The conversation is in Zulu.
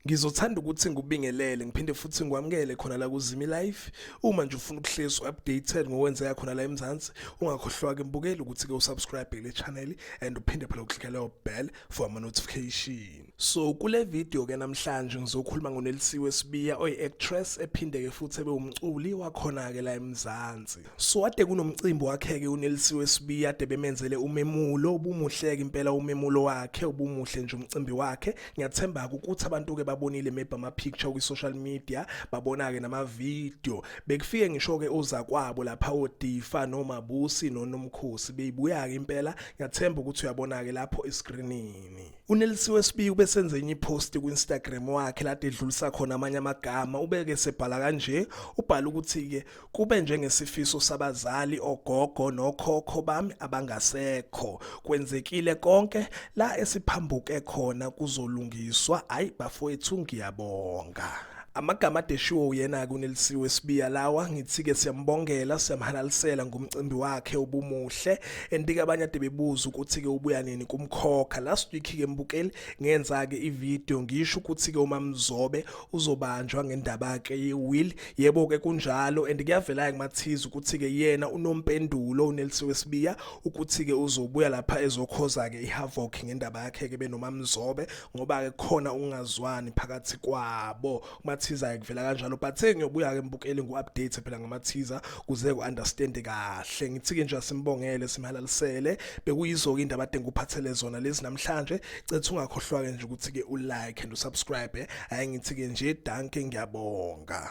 Ngizothanda ukuthi ngikubingelele ngiphinde futhi ngikwamukele khona la kuZimi Life. Uma nje ufuna ukuhlezi updated ngokwenzeka khona la eMzansi, ungakhohlwa ke mbukeli ukuthi ke usubscribe kule channel and uphinde phela uklike leyo bell for ama notification. So kule video ke namhlanje ngizokhuluma ngoNelisiwe Sibiya oyi actress ephinde ke futhi ebe umculi wakhona ke la eMzansi. So ade kunomcimbi wakhe ke uNelisiwe Sibiya ade bemenzele umemulo, ubumuhle ke impela umemulo wakhe, ubumuhle nje umcimbi wakhe. Ngiyathemba ke ukuthi abantu ke babonile maybe ama picture kwi social media, babona ke nama video. Bekufike ngisho ke ozakwabo lapha oDifa noMabusi noNomkhosi beyibuya ke impela. Ngiyathemba ukuthi uyabona ke lapho escreenini. UNelisiwe Sibiya ubesenze enye ipost ku-Instagram wakhe lade edlulisa khona amanye amagama, ubeke sebhala kanje, ubhala ukuthi ke Kube njengesifiso sabazali ogogo nokhokho bami abangasekho. Kwenzekile konke la esiphambuke khona kuzolungiswa. Ayi bafowethu ngiyabonga. Amagama adeshiwo uyena-ke uNelisiwe Sibiya lawa, ngithi-ke siyambongela siyamhalalisela ngomcimbi wakhe obumuhle. And-ke abanye ade bebuza ukuthi-ke ubuya nini kumkhokha. Last week-ke mbukeli ngenza-ke ivideo ngisho ukuthi-ke uMamzobe uzobanjwa ngendaba-ke ye-will. Yebo ke kunjalo and kuyavela kumathiza ukuthi ke yena unompendulo uNelisiwe Sibiya ukuthi ke uzobuya lapha ezokhoza ke ihavoc ngendaba yakhe ke benoMamzobe ngoba ke khona ungazwani phakathi kwabo. Kumathiza ke kuvela kanjalo but ngiyobuya ke mbukeli ngu update phela ngamathiza kuze ku understand kahle. Ngithi ke nje asimbongele simhalalisele bekuyizo ke indaba ade ngikuphathele zona lezi namhlanje. Cethu ungakhohlwa ke nje ukuthi ke u like and usubscribe. Hayi ngithi ke nje danke ngiyabonga.